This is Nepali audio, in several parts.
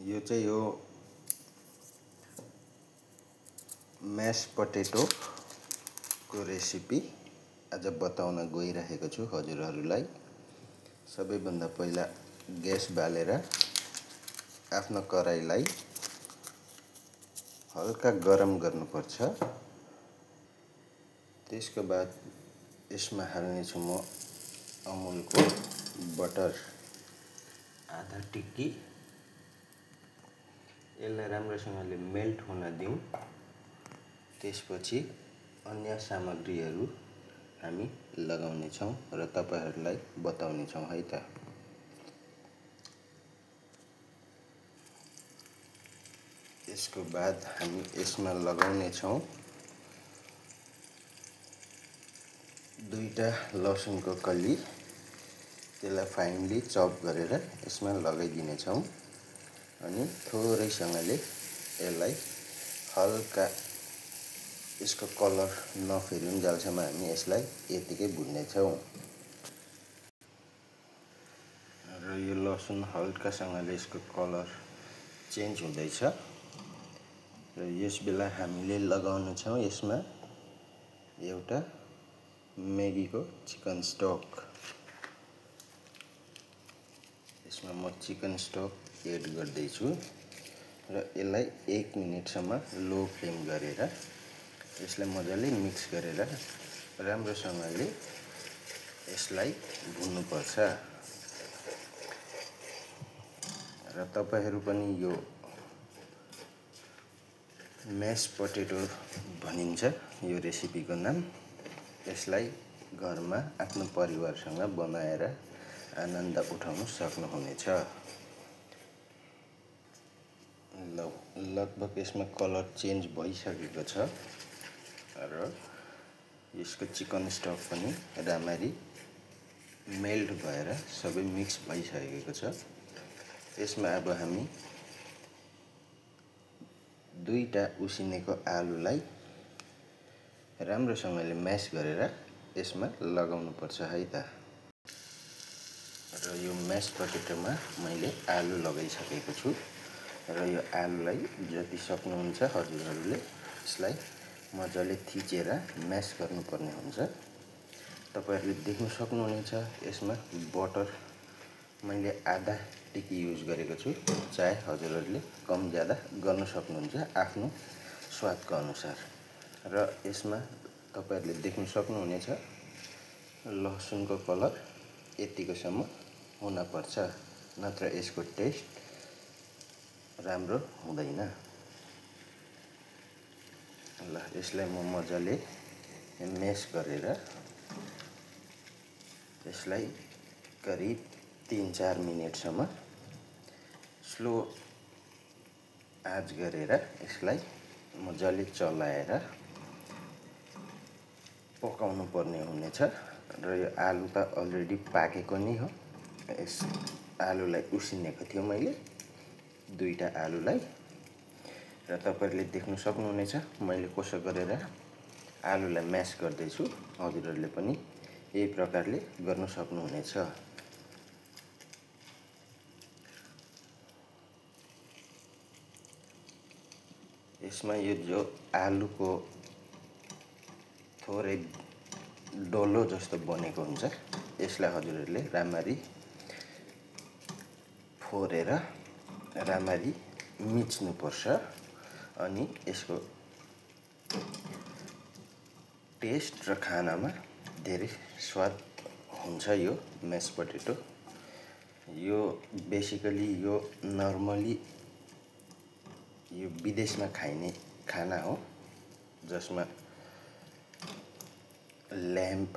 यो चाहिँ हो म्यास पोटेटो को रेसिपी आज बताउन गइरहेको छु हजुरहरूलाई। सबैभन्दा पहिला ग्यास बालेर आफ्नो कराईलाई हल्का गरम गर्नुपर्छ। त्यसको बाद यसमा हाल्नेछु म अमुलको बटर आधा टिक्की। यसलाई राम्रोसँगले मेल्ट हुन दिउँ। त्यसपछि अन्य सामग्रीहरू हामी लगाउने छौं र तपाईहरुलाई बताउने छौं है त। यसको बाद हामी यसमा लगाउने छौं दुईटा लसुनको कली। त्यसलाई फाइनली चप गरेर यसमा लगाइदिने छौं अनि थोरैसँगले यसलाई हल्का यसको कलर नफेरुन्जेलसम्म हामी यसलाई यतिकै भुन्ने छौं। र यो लसुन हल्कासँगले यसको कलर चेन्ज हुँदैछ र यस बेला हामीले लगाउन छौं यसमा एउटा मैगीको चिकन स्टक। यसमा म चिकन स्टक एड गर्दै छु र यसलाई 1 मिनेटसम्म लो फ्लेम गरेर यसलाई मजाले मिक्स गरेर राम्रोसँगले यसलाई भुन्नुपर्छ। र तपाईहरु पनि यो म्यास पोटेटो भनिन्छ यो रेसिपीको नाम। यसलाई घरमा आफ्नो परिवारसँग बनाएर आनन्द उठाउन सक्नुहुनेछ। लगभग यसमा कलर चेन्ज भइसकेको छ र यसको चिकन स्टक पनि राम्ररी मेल्ट भएर सबै मिक्स भइसकेको छ। यसमा अब हामी दुईटा उसिनेको आलुलाई राम्रोसँगले म्यास गरेर यसमा लगाउनु पर्छ है त। र यो म्यास पोटेटोमा मैले आलु लगाइसकेको छु र यो आलुलाई जति सक्नुहुन्छ हजुरहरूले यसलाई मजाले थिचेर म्यास गर्नुपर्ने हुन्छ। तपाईहरुले देख्न सक्नुहुनेछ यसमा बटर मैले आधा टिकी युज गरेको छु। चाहे हजुरहरूले कम ज्यादा गर्न सक्नुहुन्छ आफ्नो स्वादको अनुसार। र यसमा तपाईहरुले देख्न सक्नुहुनेछ लसुनको कलर यतिकोसम्म हुन पर्छ, नत्र यसको टेस्ट राम्रो हुँदैन। ल यसलाई म मजाले म्यास गरेर यसलाई करिब 3-4 मिनेटसम्म स्लो आँच गरेर यसलाई मजाले चलाएर पकाउनु पर्ने हुनेछ। र यो आलु त अलरेडी पाकेको नै हो। यस आलुलाई उसिनेको थियो मैले दुईटा आलुलाई र तपाईहरुले देख्न सक्नुहुनेछ मैले कसो गरेर आलुलाई म्यास गर्दै छु। हजुरहरूले पनि यही प्रकारले गर्न सक्नुहुनेछ। यसमा यो जो आलुको थोरै डल्लो जस्तो बनेको हुन्छ यसलाई हजुरहरूले राम्ररी फोरेर राम्ररी मिच्नु पर्छ अनि यसको टेस्ट र खानामा धेरै स्वाद हुन्छ। यो म्यास पोटेटो यो बेसिकली यो नर्मली यो विदेशमा खाइने खाना हो जसमा ल्याम्ब,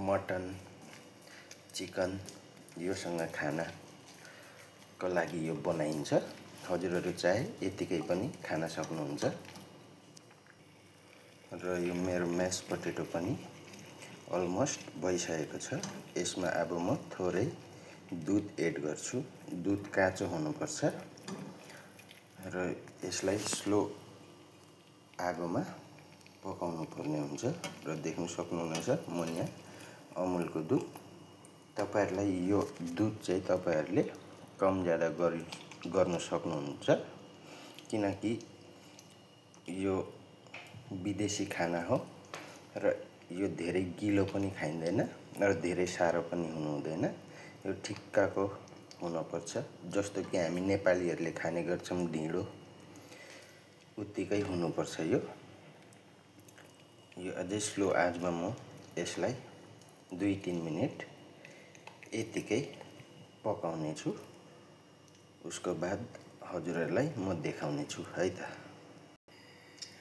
मटन, चिकन योसँग खानाको लागि यो बनाइन्छ। हजुरहरू चाहे यतिकै पनि खान सक्नुहुन्छ। र यो मेरो म्यास पोटेटो पनि अलमोस्ट भइसकेको छ। यसमा अब म थोरै दुध एड गर्छु। दुध काँचो हुनुपर्छ र यसलाई स्लो आगोमा पकाउनु पर्ने हुन्छ। र देख्न सक्नुहुनेछ म यहाँ अमुलको दुध। तपाईहरुलाई यो दुध चाहिँ तपाईहरुले कम ज्यादा गर्न सक्नुहुन्छ, किनकि यो विदेशी खाना हो र यो धेरै गिलो पनि खाइँदैन र धेरै साह्रो पनि हुनु हुँदैन। यो ठिक्कको हुनुपर्छ, जस्तो कि हामी नेपालीहरूले खाने गर्छौँ ढिँडो, उत्तिकै हुनुपर्छ। यो अझै स्लो आँचमा म यसलाई 2-3 मिनट यतिकै पकाउने छु। उसको बाद हजुरहरूलाई म देखाउने छु है त।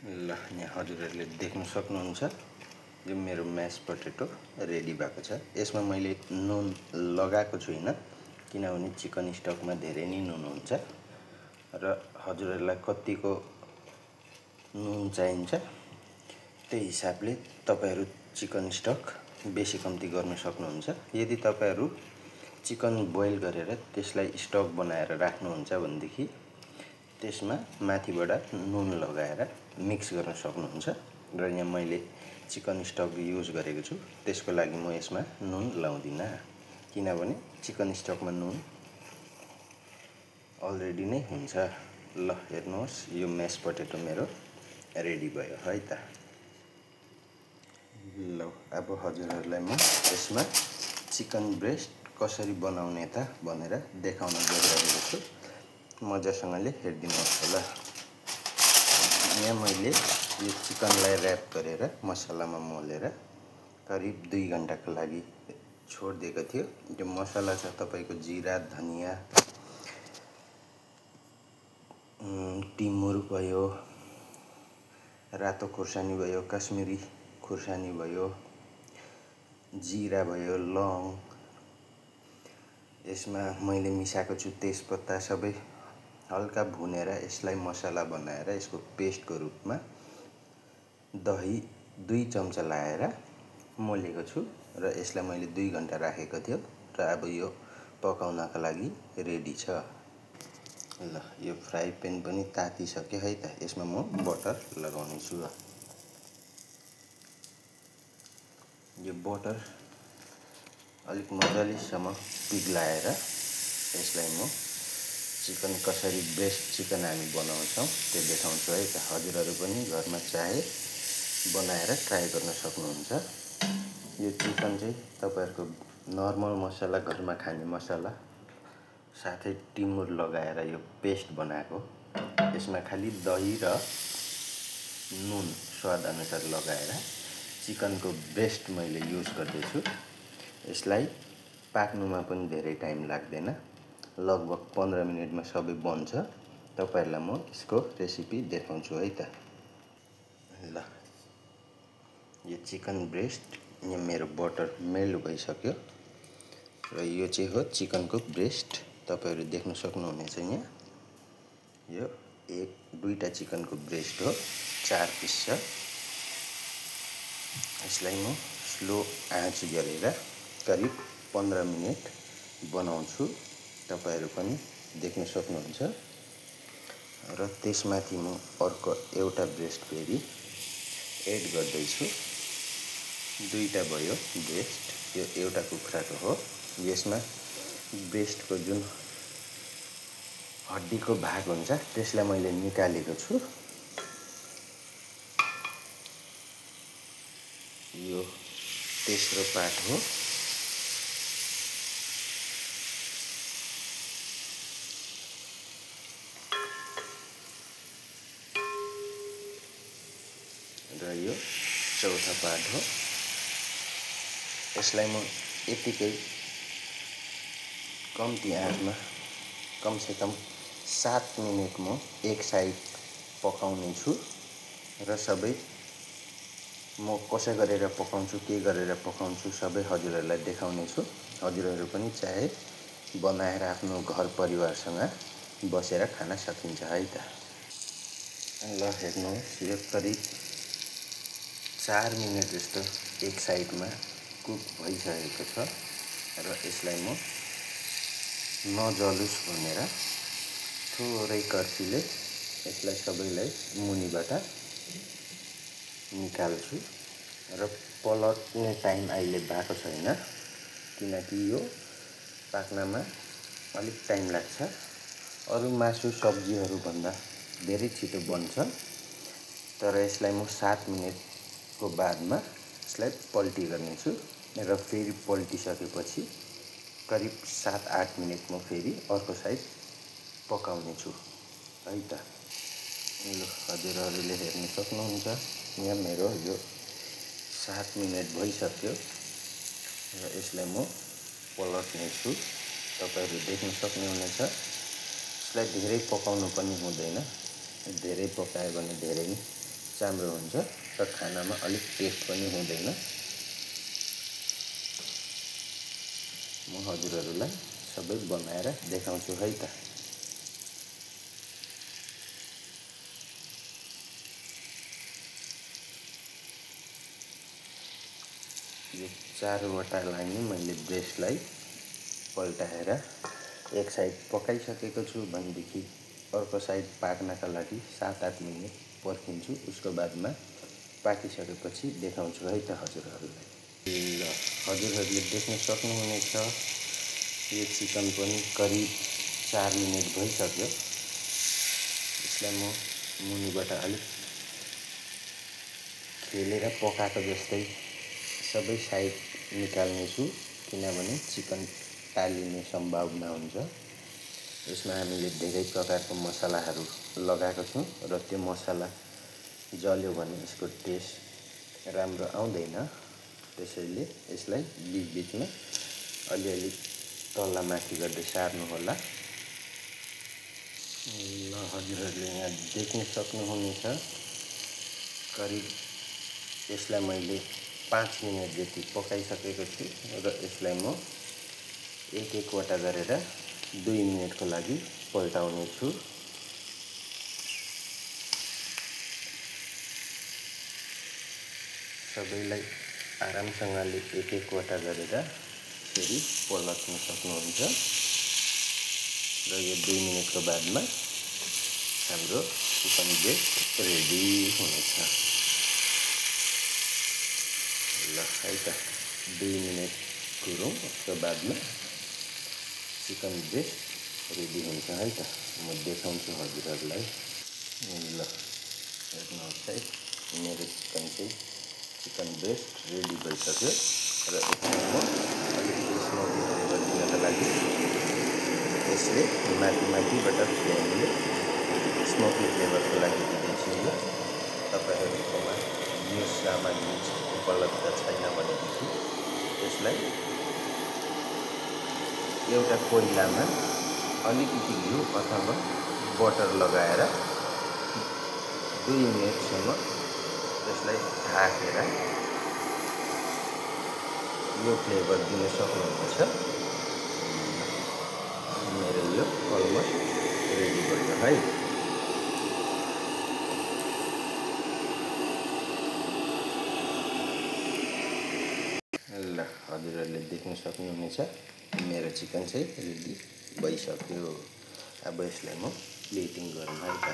ल, यहाँ हजुरहरूले देख्न सक्नुहुन्छ यो मेरो म्यास पोटेटो रेडी भएको छ। यसमा मैले नुन लगाएको छुइनँ, किनभने चिकन स्टकमा धेरै नै नुन हुन्छ र हजुरहरूलाई कतिको नुन चाहिन्छ त्यही हिसाबले तपाईहरू चिकन स्टक बेसी कम्ती गर्न सक्नुहुन्छ। यदि तपाईहरू चिकन बोइल गरेर त्यसलाई स्टक बनाएर राख्नुहुन्छ भनेदेखि त्यसमा माथिबाट नुन लगाएर मिक्स गर्न सक्नुहुन्छ। र यहाँ मैले चिकन स्टक युज गरेको छु, त्यसको लागि म यसमा नुन लाउँदिनँ, किनभने चिकन स्टकमा नुन अलरेडी नै हुन्छ। ल हेर्नुहोस्, यो म्यास पोटेटो मेरो रेडी भयो है त। ल, अब हजुरहरूलाई म यसमा चिकन ब्रेस्ट कसरी बनाउने त भनेर देखाउन गइरहेको छु। मजासँगले हेरिदिनुहोस् होला। यहाँ मैले यो चिकनलाई र्याप गरेर मसलामा मोलेर करिब 2 घन्टाको लागि छोडिदिएको थियो। यो मसला छ तपाईँको जिरा, धनिया, टिमुर भयो, रातो खुर्सानी भयो, कश्मिरी खुर्सानी भयो, जिरा भयो, लौङ, यसमा मैले मिसाएको छु तेजपत्ता, सबै हल्का भुनेर यसलाई मसला बनाएर यसको पेस्टको रूपमा दही 2 चम्चा लाएर मोलेको छु र यसलाई मैले 2 घन्टा राखेको थियो र अब यो पकाउनका लागि रेडी छ। ल, यो फ्राई प्यान पनि तातिसक्यो है त। यसमा म बटर लगाउने छु। यो बटर अलिक मजालेसम्म पिघलाएर यसलाई म चिकन कसरी ब्रेस्ट चिकन हामी बनाउँछौँ त्यो देखाउँछु है त। हजुरहरू पनि घरमा चाहे बनाएर ट्राई गर्न सक्नुहुन्छ। यो चिकन चाहिँ तपाईँहरूको नर्मल मसला, घरमा खाने मसला साथै टिमुर लगाएर यो पेस्ट बनाएको। यसमा खालि दही र नुन स्वाद अनुसार लगाएर चिकनको ब्रेस्ट मैले युज गर्दैछु। यसलाई पाक्नुमा पनि धेरै टाइम लाग्दैन, लगभग 15 मिनटमा सबै बन्छ। तपाईहरुलाई म यसको रेसिपी देखाउँछु है त। ल, यो चिकन ब्रेस्ट यहाँ मेरो बटर मेल्ट भइसक्यो र यो चाहिँ हो चिकनको ब्रेस्ट। तपाईहरु देख्न सक्नुहुनेछ यहाँ। यो 2टा चिकनको ब्रेस्ट हो, 4 पिस छ। यसलाई म स्लो आँच गरेर करिब 15 मिनट बनाउँछु। तपाईहरु पनि देख्न सक्नुहुन्छ र त्यसमाथि म अर्को एउटा ब्रेस्ट फेरि एड गर्दैछु। 2टा भयो ब्रेस्ट। यो एउटा कुखुराको हो। यसमा ब्रेस्टको जुन हड्डीको भाग हुन्छ त्यसलाई मैले निकालेको छु। यो तेस्रो पार्ट हो। र यो चौथा पार्ट हो। यसलाई म यतिकै कम्ती आँचमा कमसेकम 7 मिनेट म एक साइड पकाउने छु र सबै म कसै गरेर पकाउँछु, के गरेर पकाउँछु सबै हजुरहरूलाई देखाउने छु। हजुरहरू पनि चाहे बनाएर आफ्नो घर परिवारसँग बसेर खान सकिन्छ है त। ल हेर्नुहोस्, यो करिब 4 मिनेट जस्तो एक साइडमा कुक भइसकेको छ र यसलाई म नजलोस् भनेर थोरै कर्छीले यसलाई सबैलाई मुनिबाट निकाल्छु र पलट्ने टाइम अहिले भएको छैन, किनकि यो पाक्नमा अलिक टाइम लाग्छ। अरू मासु सब्जीहरू भन्दा धेरै छिटो बन्छ, तर यसलाई म 7 मिनेटको बादमा यसलाई पल्टी गर्नेछु र फेरि पल्टिसकेपछि करिब 7-8 मिनेट म फेरि अर्को साइड पकाउने छु है त। ल हजुरहरूले हेर्न सक्नुहुन्छ, यहाँ मेरो यो 7 मिनेट भइसक्यो र यसलाई म पलट्नेछु। तपाईहरु देख्न सक्नुहुनेछ, यसलाई धेरै पकाउनु पनि हुँदैन, धेरै पकायो भने धेरै नै चाम्रो हुन्छ र खानामा अलिक टेस्ट पनि हुँदैन। म हजुरहरूलाई सबै बनाएर देखाउँछु है त। यो 4वटालाई नै मैले ब्रेस्टलाई पल्टाएर एक साइड पकाइसकेको छु भनेदेखि अर्को साइड पाक्नका लागि 7-8 मिनेट पर्खिन्छु। उसको बादमा पाकिसकेपछि देखाउँछु है त हजुरहरूलाई। ल हजुरहरूले देख्न सक्नुहुनेछ, यो चिकन पनि करिब 4 मिनेट भइसक्यो। यसलाई म मुनिबाट अलिक खेलेर पकाएको जस्तै सबै साइड निकाल्नेछु, किनभने चिकन टालिने सम्भावना हुन्छ। यसमा हामीले धेरै प्रकारको मसलाहरू लगाएको छौँ र त्यो मसला जल्यो भने यसको टेस्ट राम्रो आउँदैन। त्यसैले यसलाई बीचबीचमा अलिअलि तलमाथि गर्दै सार्नुहोला। ल हजुरहरूले यहाँ देख्न सक्नुहुनेछ, करिब यसलाई मैले 5 मिनेट जति पकाइसकेको छु र यसलाई म एक वटा गरेर 2 मिनेटको लागि पल्टाउने छु। सबैलाई आरामसँगले एक वटा गरेर फेरि पलट्न सक्नुहुन्छ र यो 2 मिनेटको बादमा हाम्रो चिकन ब्रेस्ट रेडी हुनेछ। ल है त 2 मिनेट कुरौँ, उसको बादमा चिकन ब्रेस्ट रेडी हुन्छ है त। म देखाउँछु हजुरहरूलाई। ल हेर्नुहोस् है, मेरो चिकन ब्रेस्ट रेडी भइसक्यो र यसमा म अलिकति स्मोकी फ्लेभर दिनका लागि यसले माथिबाट फ्लेमले स्मोकी फ्लेभरको लागि दिँदैछु। ल तपाईहरुकोमा यो सामग्री उपलब्ध छैन भनेदेखि यसलाई एउटा कोइलामा अलिकति घिउ अथवा बटर लगाएर 2 मिनेटसम्म यसलाई ढाकेर यो फ्लेभर दिन सक्नुहुन्छ। मेरो यो अलमोस्ट रेडी भयो है। ल हजुरहरूले देख्न सक्नुहुनेछ, मेरो चिकन चाहिँ रेडी भइसक्यो। अब यसलाई म प्लेटिङ गरौँ है त।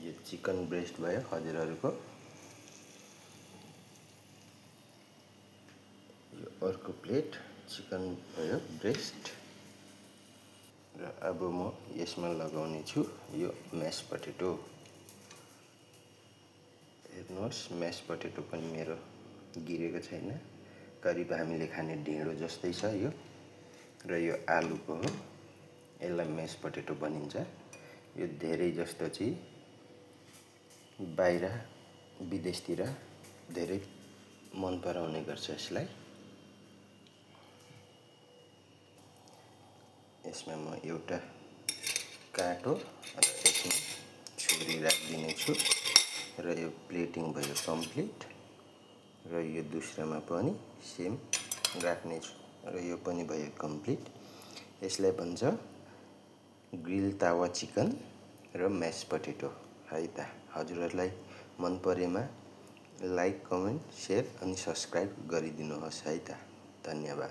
यो चिकन ब्रेस्ट भयो हजुरहरूको। यो अर्को प्लेट चिकन भयो ब्रेस्ट र अब म यसमा लगाउने छु यो म्यास पटेटो। हेर्नुहोस्, म्यास पटेटो पनि मेरो गिरेको छैन, करिब हामीले खाने ढिँडो जस्तै छ यो। र यो आलुको हो, यसलाई म्यास पटेटो भनिन्छ। यो धेरै जस्तो चाहिँ बाहिर विदेशतिर धेरै मन पराउने गर्छ यसलाई। यसमा म एउटा काँटो र यसमा छुरी राखिदिनेछु र यो प्लेटिङ भयो कम्प्लिट। र यो दोस्रोमा पनि सेम राख्नेछु र यो पनि भयो कम्प्लिट। यसलाई भन्छ ग्रिल तावा चिकन र म्यास पटेटो है त। हजुरहरूलाई मन परेमा लाइक, कमेन्ट, सेयर अनि सब्सक्राइब गरिदिनुहोस् है त। धन्यवाद।